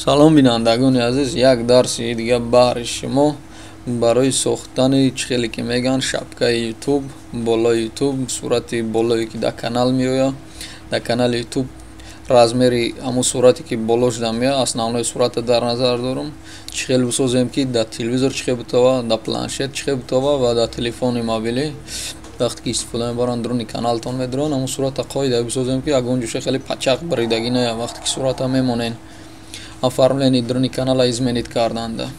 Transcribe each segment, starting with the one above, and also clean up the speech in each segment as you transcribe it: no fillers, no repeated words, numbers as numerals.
Салом бинандагони азиз, як дарси дига баҳри шумо барои сохтани чӣ хеле ки мегӯянд шапкаи YouTube, болои YouTube, сурати болое ки дар канал меояд. Дар канали YouTube размери ҳамун сурате ки боло шуда меояд, основной сурата дар назар дорам. Чӣ хел бисозем ки дар телевизор чӣ хел битова, дар планшет чӣ хел битова ва дар телефони мобилӣ вақте ки истифода мебаранд дуруни каналтон медуранд, ҳамун сурата қоида бисозем ки ягон ҷоша хеле пачақ баридагӣ наояд вақте ки сурата мемонен. Оформление дуруни канала изменить карданда.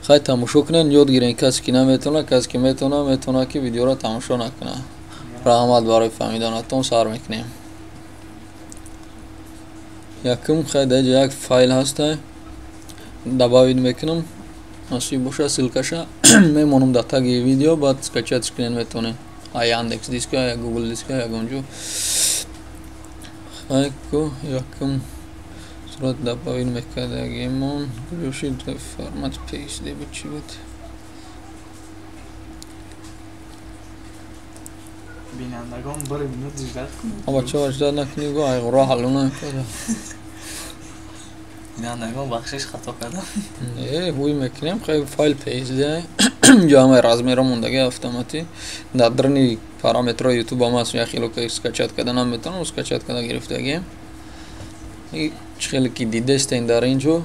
Хай тамошо кунед, ёд гирен. Касе ки наметавонад, касе ки метавонад, метавонад ки видеоро тамошо накунад. Раҳмат барои фаҳмиданатон. Сар мекунем. Якум хай дар инҷа як файл ҳаста, добавить мекунам, насиб боша ссылкаша мемонам дар таги видео, баъд скачать кунед метавонед. А Яндекс диска, я Google диска, ягон ҷо. Хай ку якум сурат добавить мекардагимон гӯшид формат PSD буд, чӣ буд? Бинандагон бір минут ждать кунед. Бачаҳо ждать накунед, го айғуро ҳалло намекарда. Бинандагон бахшиш, хато кардам. Не, ҳуй мекунем, хай файл PSD ҷо ҳамаи размерро мондаги автоматӣ. Дар даруни параметрҳои YouTube ҳам ҳаст, як хело ки скачать карда наметавонам, скачать карда гирифтагием. Чӣ хеле ки дидестен дар ин ҷо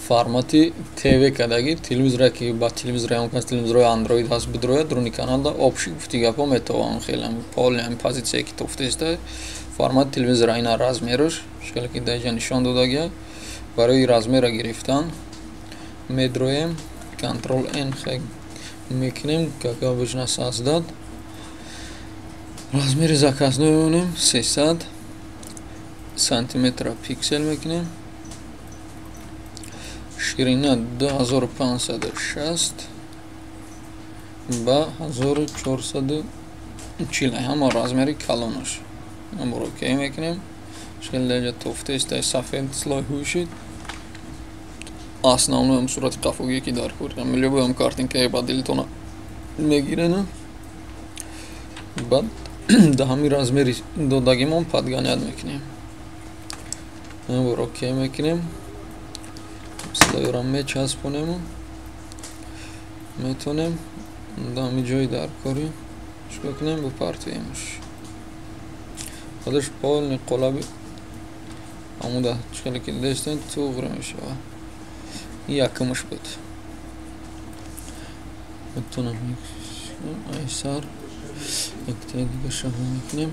формати ТВ кардагӣ, телевизоре ки ба телевизор ям кас телевизорҳои Android ҳаст бидрояд, дуруни каналда общий гуфти гапҳо метавон хеле полный ҳами позитсияе ки тофтеста формати телевизора ина размераш чӣ хеле ки дар инҷа нишон додагия. Барои размера гирифтан медроем, Ctrl N хай мекунем, как обычно создать. Размери заказной мемонем 300 сантиметра пиксел мекунем. Ширина 2560 ба 1440, ҳама размери калонаш. Амбор окей мекунем. Хеле дар инҷа тофтест, сафед слой ҳуй шид. Основной ҳам сурати қафогие ки дар кор, любой ҳам картинкае ба дилтона мегирена. Баъд дар ҳамин размери додагимон подгонять мекунем. Амбор окей мекунем. Слойро мечаспонему, метавонем дар ҳамин ҷои даркорӣ чикор кунем, бипартоемш. Худаш полный қолаби амуда чӣ хеле ки дидестен туғри мешавад. Ин якумаш буд. Метавонам айсар яктаи дигаша мекунем.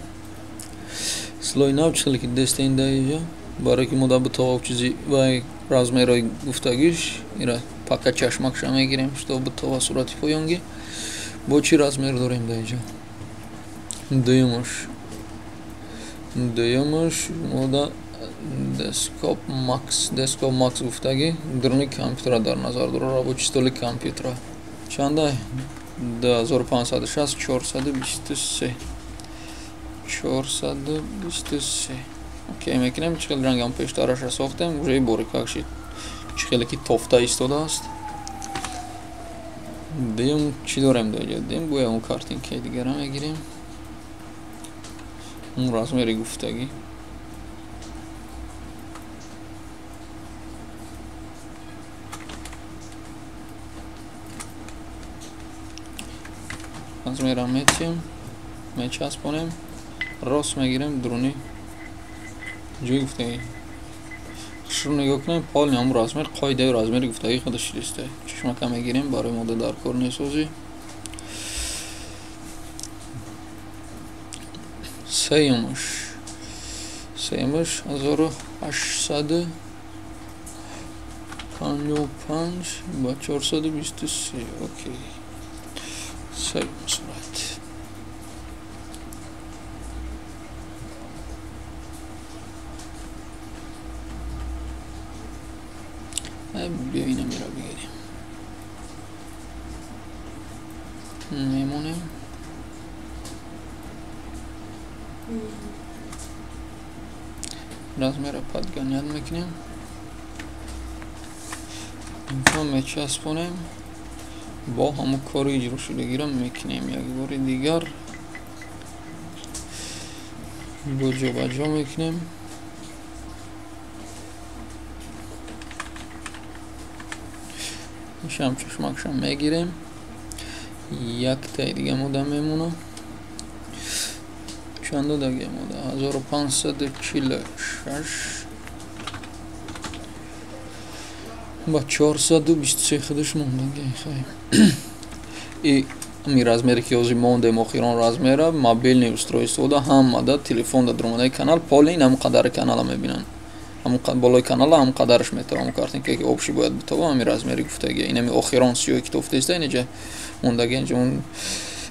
Слой нав чӣ хеле ки дидестен дар инҷа, барое ки мо дар битова чизи вай размерҳои гуфтагиш, ира пака чашмакша мегирем, что битова сурати поёнгӣ. Бо чӣ размер дорем дар инҷа? Дуюмаш мода Desktop Max, Desktop Max гуфтагӣ дуруни компютера дар назар дорад, рабочий столи компютера. Чандай? 2560 423. 423. Окей мекунем, чӣ хел рангам пештараша сохтем, уже борикак шид. Чӣ хеле ки тофта истодааст. Дуюм чӣ дорем дар инҷа? Дуюм гӯя он картинкаи дигара мегирем. Он размери гуфтагӣ. Размера метиҳем, мечаспонем, рост мегирем дуруни ҷои гуфтагӣ. Шурӯъ нигоҳ кунем, полный ҳамун размер, қоидаи размери гуфтагӣ худаш шидиста. Чашмака мегирем, барои мода дар кор несозӣ. Сеюмаш 1855 ба 423. Окей. Сеюм сурат. Биё инамиро бигирем. Мемонем. Размера подгонять мекунем. Инфо мечаспонем. Бо ҳамун кори иҷрошудагиро мекунем як бори дигар. Бо ҷобаҷо мекунем. Ишам чашмакшам мегирем. Яктаи дига мода мемона. Чанд додаги мода? 1546 ба 423 худаш мондаги. Хай. И ами размере ки ҳозир мондем, охирон размера мобилни устройствода ҳамада телефон да дуромадаи канал полин ҳамон қадари канала мебинанд. Ҳамон болои канала ҳамон қадараш метавам картинка ки общий бояд битова ҳамин размери гуфтаги. Инами охирон сиёҳе ки тофтаиста инҷа мондаги, инҷа он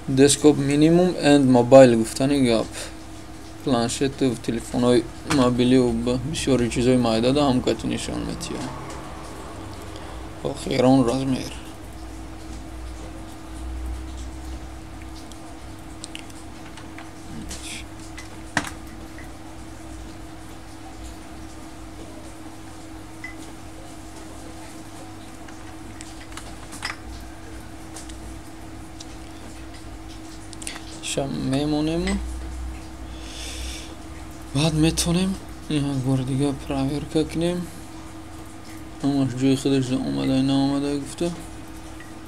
десктоп минимум and mobile гуфтани гап. Планшету телефонҳои мобилию бисёри чизҳои майдада ҳам кати нишон метиҳад. Охирон размер. Ша мемонем. Баъд метавонем як бор дига проверка кунем. Ҳамаш ҷои худаш омада наомада гуфта.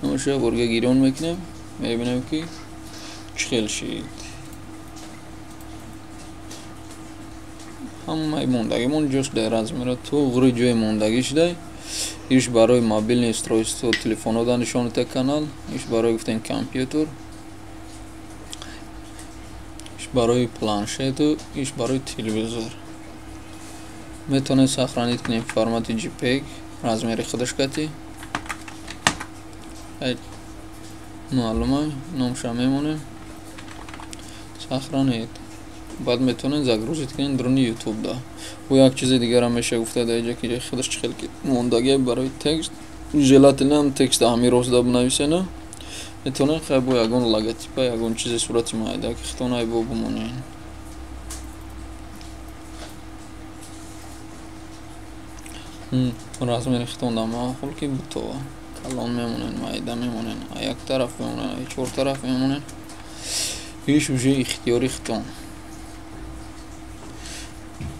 Ҳамаш як бор дига гирён мекунем. Мебинем ки чӣ хел шид. Ҳамаи мондагимон ҷош дар размера туғри ҷои мондагӣ шудай. Иш барои мобилни устройство телефонҳо да нишон медиҳад канал, иш барои гуфтем компютер, иш барои планшету, иш барои телевизор. Метавонем сохранить кунем формати JPEG, размери худаш кати. Маълума, номша мемонем. Сохранить. Баъд метавонем загрузить кунем дуруни YouTube да. Бо як чизи дигарам меша гуфта дар инҷа ки худаш чӣ хел ки мондагӣ барои текст. Желательно ҳам текст ҳамин ростда бинависена. Метавонем хай бо ягон логотипа, ягон чизи сурати майда ки худтон ай бо бимонем. Размери худтон да маъқул ки бутова. Калон мемонен, майда мемонен, як тараф мемонен, чор тараф мемонен. Иш уже ихтиёри худтон.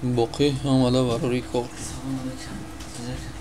Боқӣ омада барори кор. Салом алейкум.